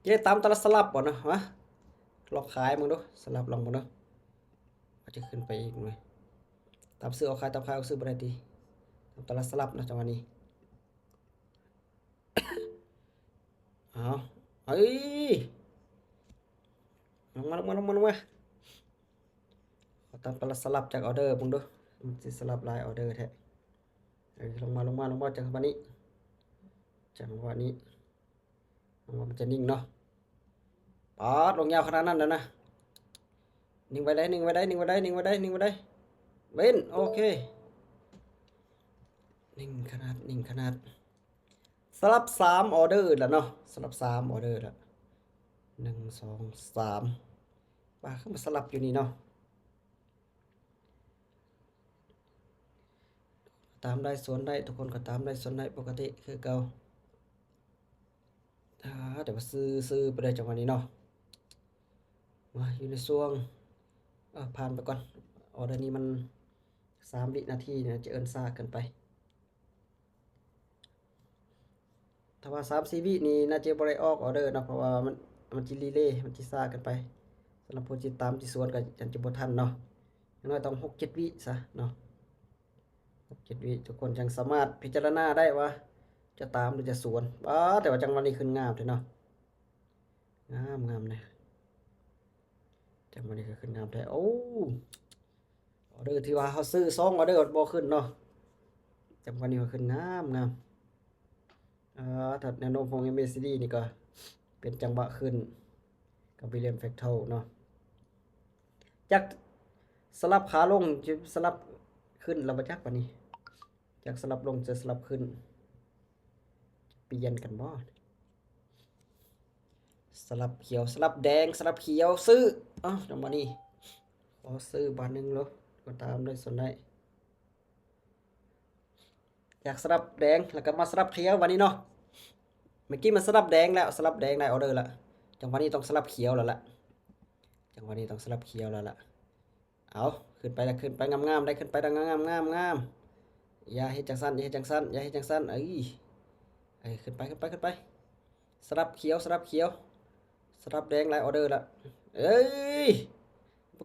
ຈະໄດ້ຕາມຕະຫຼາດສະຫຼັບບໍ່ເນາະ? ມາລອງຂາຍເບິ່ງດູ ສະຫຼັບລອງເບິ່ງດູ ວ່າຈະຂຶ້ນໄປອີກບໍ່. ຕາມຊື້ອອກຂາຍ ຕາມຂາຍອອກຊື້ບໍ່ໄດ້ຕິ? ຕາມຕະຫຼາດສະຫຼັບເນາະ ຈັງຫວະນີ້. ເອົາ ເອີຍ ລົງມາ ລົງມາ ລົງມາ ລົງມາ. ຂໍຕາມຕະຫຼາດສະຫຼັບຈັກອໍເດີເບິ່ງດູ ມັນຊິສະຫຼັບຫຼາຍອໍເດີແທ້. ເອີຍ ລົງມາ ລົງມາ ລົງມາ ຈັງຫວະນີ້ ຈັງຫວະນີ້ ຫວັງວ່າມັນຈະນິ່ງເນາະ. ປາດ ລົງຍາວຂະໜາດນັ້ນແລ້ວນະ. ນິ່ງໄວ້ໄດ໋ ນິ່ງໄວ້ໄດ໋ ນິ່ງໄວ້ໄດ໋ ນິ່ງໄວ້ໄດ໋ ນິ່ງໄວ້ໄດ໋ ເວັນ ໂອເຄ ນິ່ງຂະໜາດ ນິ່ງຂະໜາດ. ສະຫຼັບສາມອໍເດີແລ້ວເນາະ ສະຫຼັບສາມອໍເດີແລ້ວ ໜຶ່ງ ສອງ ສາມ. ປາດ ຄືມາສະຫຼັບຢູ່ນີ້ເນາະ. ຕາມໄດ້ສວນໄດ້ ທຸກຄົນກໍຕາມໄດ້ສວນໄດ້ປົກກະຕິຄືເກົ່າ. ອາ ແຕ່ວ່າຊື່ໆໄປເລີຍຈັງຫວະນີ້ເນາະ. ມາ ຢູ່ໃນຊ່ວງ ເອີ ຜ່ານໄປກ່ອນ. ອໍເດີນີ້ມັນສາມວິນາທີນະ ຈະເອີ້ນຊ້າເກີນໄປ. ຖ້າວ່າສາມສີ່ວິນີ້ໜ້າຈະບໍ່ໄດ້ອອກອໍເດີເນາະ ເພາະວ່າມັນ ມັນຊິລີເລ ມັນຊິຊ້າເກີນໄປ. ສຳລັບຜູ້ທີ່ຕາມທີ່ສວນກໍຍັງຈະບໍ່ທັນເນາະ. ຢ່າງໜ້ອຍຕ້ອງຫົກເຈັດວິຊະເນາະ ຫົກເຈັດວິ ທຸກຄົນຈັ່ງສາມາດພິຈາລະນາໄດ້ວ່າຈະຕາມຫຼືຈະສວນ. ປາດ ແຕ່ວ່າຈັງຫວະນີ້ຂຶ້ນງາມແທ້ເນາະ ງາມໆນະ. ຈັງຫວະນີ້ກໍຂຶ້ນງາມແທ້. ໂອ້ ອໍເດີທີ່ວ່າເຮົາຊື້ສອງອໍເດີບໍ່ຂຶ້ນເນາະ ຈັງຫວະນີ້ກໍຂຶ້ນງາມໆ. ເອີ ຖ້າແນວໂນ້ມຂອງເອັມເອຊີດີນີ້ກໍເປັນຈັງຫວະຂຶ້ນກັບວິລຽມແຟກໂທເນາະ. ຈັກສະຫຼັບຂາລົງ ຈະສະຫຼັບຂຶ້ນແລ້ວບໍ່ຈັກບາດນີ້ ຈັກສະຫຼັບລົງ ຈະສະຫຼັບຂຶ້ນ ປ່ຽນກັນບໍ່? ສະຫຼັບຂຽວ ສະຫຼັບແດງ ສະຫຼັບຂຽວ ຊື້. ເອົ້າ ຈັງຫວະນີ້ ຂໍຊື້ບາດໜຶ່ງໂລດ ກໍຕາມໄດ້ສ່ວນໄດ້. ຈາກສະຫຼັບແດງ ແລ້ວກໍມາສະຫຼັບຂຽວບາດນີ້ເນາະ. ເມື່ອກີ້ມັນສະຫຼັບແດງແລ້ວ ສະຫຼັບແດງໄດ້ອໍເດີລະ ຈັງຫວະນີ້ຕ້ອງສະຫຼັບຂຽວແລ້ວລະ ຈັງຫວະນີ້ຕ້ອງສະຫຼັບຂຽວແລ້ວລະ. ເອົາ ຂຶ້ນໄປລະ ຂຶ້ນໄປງາມໆ ໄດ້ຂຶ້ນໄປລະ ງາມໆ ງາມໆ. ຢ່າເຮັດຈັ່ງຊັ້ນ ຢ່າເຮັດຈັ່ງຊັ້ນ ຢ່າເຮັດຈັ່ງຊັ້ນ. ເອີຍ ເອີຍ ຂຶ້ນໄປ ຂຶ້ນໄປ ຂຶ້ນໄປ. ສະຫຼັບຂຽວ ສະຫຼັບຂຽວ ສະຫຼັບແດງ ຫຼາຍອໍເດີລະ. ເອີຍ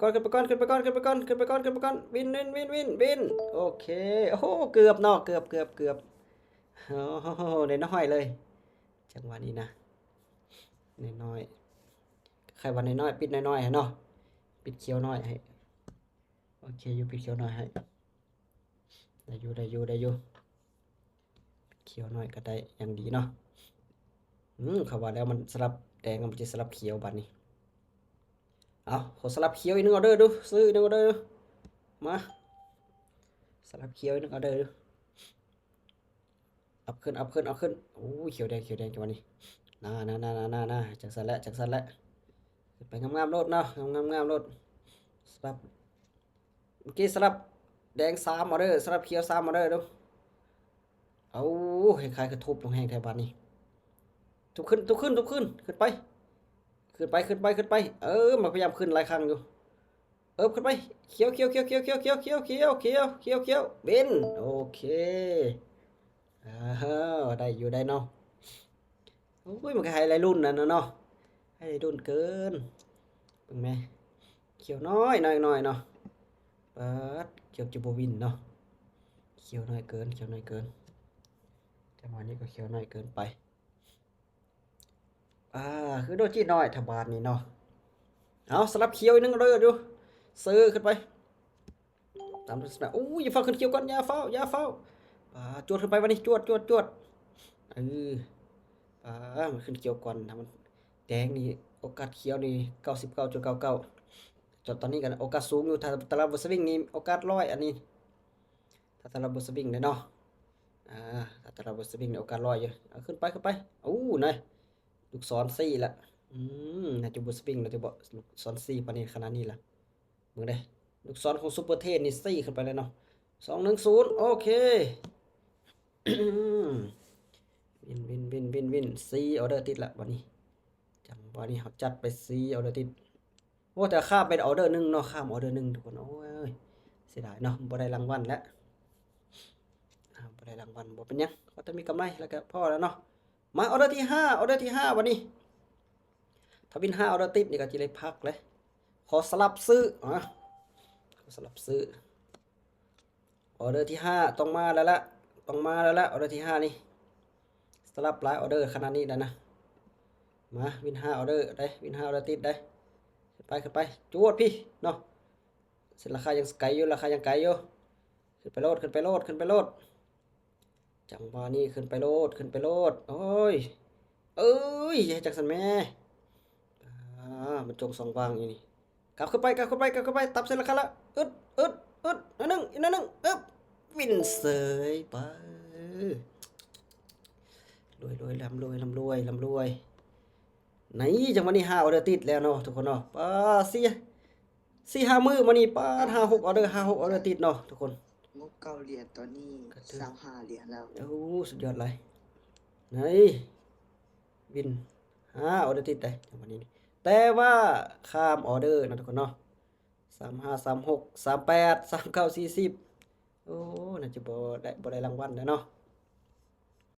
ຂຶ້ນໄປກ່ອນ ຂຶ້ນໄປກ່ອນ ຂຶ້ນໄປກ່ອນ ຂຶ້ນໄປກ່ອນ ຂຶ້ນໄປກ່ອນ ຂຶ້ນໄປກ່ອນ. ວິນ ວິນ ວິນ ວິນ ວິນ. ໂອເຄ ໂອ້ໂຫ ເກືອບເນາະ ເກືອບ ເກືອບ ເກືອບ. ໂອ້ໂຫ ໄດ້ນ້ອຍເລີຍ ຈັງຫວະນີ້ນະ ໄດ້ນ້ອຍ. ໃຄວ່ານ້ອຍໆ ປິດນ້ອຍໆໃຫ້ເນາະ ປິດຂຽວນ້ອຍໃຫ້. ໂອເຄຢູ່ ປິດຂຽວນ້ອຍໃຫ້. ໄດ້ຢູ່ ໄດ້ຢູ່ ໄດ້ຢູ່. ຂຽວໜ້ອຍກໍໄດ້ ຍັງດີເນາະ. ອືມ ເຂົາວ່າແລ້ວມັນສະຫຼັບແດງ ມັນຈະສະຫຼັບຂຽວບາດນີ້. ເອົາ ຂໍສະຫຼັບຂຽວອີກໜຶ່ງອໍເດີດູ ຊື້ອີກໜຶ່ງອໍເດີ. ມາ ສະຫຼັບຂຽວອີກໜຶ່ງອໍເດີດູ. ອັບຂຶ້ນ ອັບຂຶ້ນ ອັບຂຶ້ນ. ໂອ້ຍ ຂຽວແດງ ຂຽວແດງ ຈັງຫວະນີ້. ນາ ນາ ນາ ນາ ນາ ນາ ຈັ່ງຊັ້ນແຫຼະ ຈັ່ງຊັ້ນແຫຼະ. ຂຶ້ນໄປງາມໆໂລດເນາະ ງາມໆໂລດ. ສະຫຼັບ ເມື່ອກີ້ສະຫຼັບແດງສາມອໍເດີ ສະຫຼັບຂຽວສາມອໍເດີດູ. ເອົາ ຄ້າຍໆຄືທຸບລົງແຮງແທ້ບາດນີ້. ທຸບຂຶ້ນ ທຸບຂຶ້ນ ທຸບຂຶ້ນ ຂຶ້ນໄປ ຂຶ້ນໄປ ຂຶ້ນໄປ ຂຶ້ນໄປ. ເອີ ມັນພະຍາຍາມຂຶ້ນຫຼາຍຄັ້ງຢູ່. ເອີ ຂຶ້ນໄປ ຂຽວ ຂຽວ ຂຽວ ເປັນ ໂອເຄ. ອ້າວ ໄດ້ຢູ່ ໄດ້ເນາະ. ໂອ້ຍ ມັນກໍໃຫ້ຫຼາຍລຸ້ນນັ້ນນະເນາະ ໃຫ້ຫຼາຍລຸ້ນເກີນ. ເບິ່ງແມ ຂຽວນ້ອຍໆເນາະ. ປາດ ເກືອບຈະບໍ່ວິນເນາະ ຂຽວນ້ອຍເກີນ ຂຽວນ້ອຍເກີນ. ຈັງຫວະນີ້ກໍຂຽວນ້ອຍເກີນໄປ. ອ່າ ຄືໂດຈິນ້ອຍແທ້ບາດນີ້ເນາະ. ເອົາ ສະຫຼັບຂຽວອີກໜຶ່ງເດີຢູ່ ເຊີຂຶ້ນໄປ. ຕາມລັກສະນະ ໂອ້ຍ ຢ່າຟ້າວຂຶ້ນຂຽວກ່ອນ ຢ່າຟ້າວ ຢ່າຟ້າວ. ປາດ ຈວດຂຶ້ນໄປບາດນີ້ ຈວດ ຈວດ ຈວດ. ເອີ ປາດ ມັນຂຶ້ນຂຽວກ່ອນ ຖ້າມັນແດງນີ້ ໂອກາດຂຽວນີ້ເກົ້າສິບເກົ້າຈຸດເກົ້າເກົ້າ. ຕອນນີ້ກໍໂອກາດສູງຢູ່ ຖ້າຕະຫຼາດບໍ່ສະວິງນີ້ໂອກາດຮ້ອຍ ອັນນີ້ ຖ້າຕະຫຼາດບໍ່ສະວິງເດ້ເນາະ. ອ່າ ຖ້າຕະຫຼາດບໍ່ສະວິງນີ້ໂອກາດຮ້ອຍຢູ່. ເອົາ ຂຶ້ນໄປ ຂຶ້ນໄປ. ໂອ້ ນະ ລູກສອນຊີ້ລະ. ອືມ ໜ້າຈະບໍ່ສະວິງແລ້ວຕິເບາະ ລູກສອນຊີ້ປານນີ້ ຂະໜາດນີ້ລະ. ເບິ່ງເດ້ ລູກສອນຂອງຊຸບເປີເທນນີ້ຊີ້ຂຶ້ນໄປແລ້ວເນາະ. ສອງໜຶ່ງສູນ ໂອເຄ. ວິນ ວິນ ວິນ ວິນ ວິນ ສີ່ອໍເດີຕິດລະບາດນີ້. ຈັງຫວະນີ້ເຮົາຈັດໄປສີ່ອໍເດີຕິດ. ໂອ້ ແຕ່ຂ້າມໄປອໍເດີໜຶ່ງເນາະ ຂ້າມອໍເດີໜຶ່ງທຸກຄົນ. ໂອ້ຍ ເສຍດາຍເນາະ ບໍ່ໄດ້ລາງວັນແລ້ວ. ອ່າ ບໍ່ໄດ້ລາງວັນ ບໍ່ເປັນຫຍັງ ຂໍແຕ່ມີກຳໄລແລ້ວກໍພໍແລ້ວເນາະ. ມາ ອໍເດີທີຫ້າ ອໍເດີທີຫ້າບາດນີ້. ຖ້າວິນຫ້າອອເດີຕິດນີ້ກໍຊິໄດ້ພັກເລີຍ. ຂໍສະຫຼັບຊື້ ອາ ຂໍສະຫຼັບຊື້. ອອເດີທີຫ້າຕ້ອງມາແລ້ວລະ ຕ້ອງມາແລ້ວລະ ອອເດີທີຫ້ານີ້. ສະຫຼັບຫຼາຍອອເດີຂະໜາດນີ້ແລ້ວນະ. ມາ ວິນຫ້າອອເດີໄດ໋ ວິນຫ້າອອເດີຕິດໄດ໋. ຂຶ້ນໄປ ຂຶ້ນໄປ ຈວດພີ້ເນາະ. ເສັ້ນລາຄາຍັງໄກຢູ່ ລາຄາຍັງໄກຢູ່. ຂຶ້ນໄປໂລດ ຂຶ້ນໄປໂລດ ຂຶ້ນໄປໂລດ. ຈັງຫວະນີ້ຂຶ້ນໄປໂລດ ຂຶ້ນໄປໂລດ. ໂອ້ຍ ເອີຍ ຢ່າເຮັດຈັ່ງຊັ້ນແມ້. ອາ ມັນຈົ່ງສອງຫວ່າງຢູ່ນີ້. ກັບຂຶ້ນໄປ ກັບຂຶ້ນໄປ ກັບຂຶ້ນໄປ. ຕັດເສັ້ນລາຄາລະ. ອຶດ ອຶດ ອຶດ. ໜ້ອຍໜຶ່ງ ອີກໜ້ອຍໜຶ່ງ. ອຶບ ວິນເສີຍໄປ. ລວຍ ລວຍ ລ່ຳລວຍ ລ່ຳລວຍ ລ່ຳລວຍ. ໃນຈັງຫວະນີ້ຫ້າອອເດີຕິດແລ້ວເນາະທຸກຄົນເນາະ. ປາ ສີ່ ສີ່ຫ້າມື້ມານີ້ ປາດ ຫ້າຫົກອອເດີ ຫ້າຫົກອອເດີຕິດເນາະທຸກຄົນ. ງົບເກົ້າຫຼຽນ ຕອນນີ້ ກໍຖື ຊາວຫ້າຫຼຽນແລ້ວ. ໂອ້ ສຸດຍອດຫຼາຍ. ໃນ ວິນຫ້າອອເດີຕິດໄດ໋ຈັງຫວະນີ້. ແຕ່ວ່າຂ້າມອອເດີນະທຸກຄົນເນາະ. ສາມຫ້າ ສາມຫົກ ສາມແປດ ສາມເກົ້າ ສີ່ສິບ. ໂອ້ ໜ້າຈະບໍ່ໄດ້ ບໍ່ໄດ້ລາງວັນແລ້ວເນາະ.